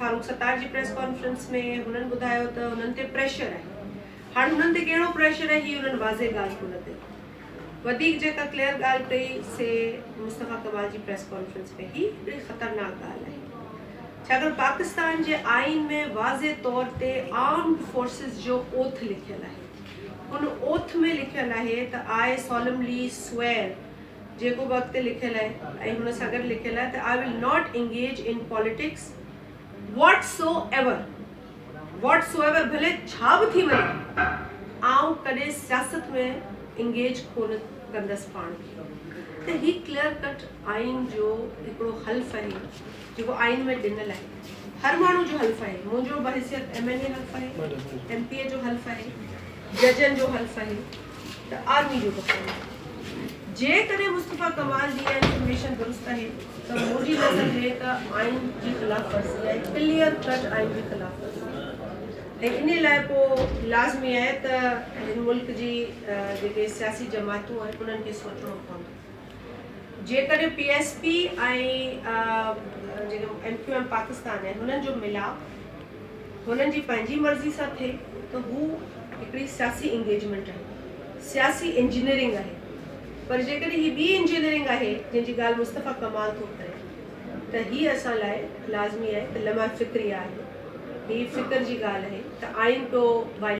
فاروق ستار جي press conference ۾ هنن ٻڌايو ته هنن تي پريشر آهي. هاڻ هنن تي ڪهڙو پريشر آهي هي هنن واضح ڳالهه ڪونه ڪئي. وڌيڪ جيڪا ڪليئر ڳالهه ڪئي سي مصطفيٰ ڪمال جي پريس ڪانفرنس ۾ هي هڪڙي خطرناڪ ڳالهه آهي. ڇاڪاڻ پاڪستان جي آئين ۾ واضح طور تي آرمڊ فورسز جو اوٿ لکيل آهي. ان اوٿ ۾ لکيل آهي ته آء سولملي سوئر جيڪو به اڳتي لکيل آهي ۽ هن سان گڏ لکيل آهي ته I will not engage in politics whatsoever whatsoever ڀلي ڇا به ٿي وڃي آئون ڪڏهن سياست ۾ انگيج ڪونه ڪندس پاڻ کي ته هي ڪليئر ڪٽ آئين جو هڪڙو حلف آهي جيڪو آئين ۾ ڏنل آهي هر ماڻهو جو حلف آهي منهنجو بحيثيت ايم اين اي حلف آهي ايم پي اي جو حلف آهي ججن جو حلف آهي ته آرمي جو به آهي. جيڪڏهن مصطفيٰ ڪمال جي اها انفارميشن درست آهي ته منهنجي نظر ۾ ته آئين جي خلاف ورزي آهي، ڪليئر ڪٽ آئين جي خلاف ورزي آهي ۽ انهي لاء پوء لازمي آهي ته هن ملڪ جي جيڪي سياسي جماعتون آهن انهن کي سوچڻو پوندو. جيڪڏهن پي ايس پي ۽ جيڪي ايم ڪيو ايم پاڪستان آهن هنن جو ملاپ هنن جي پنهنجي مرضي سان ٿئي ته هو هڪڙي سياسي انگيجمينٽ آهي، سياسي انجنيئرنگ آهي پر جيڪڏهن هي ٻي انجنيئرنگ آهي جنهن جي ڳالهه مصطفيٰ ڪمال ٿو ڪري ته هي اسان لاء لازمي آهي ته لمحه فڪريه آهي، هي فڪر جي ڳالهه آهي ته آئين پيو.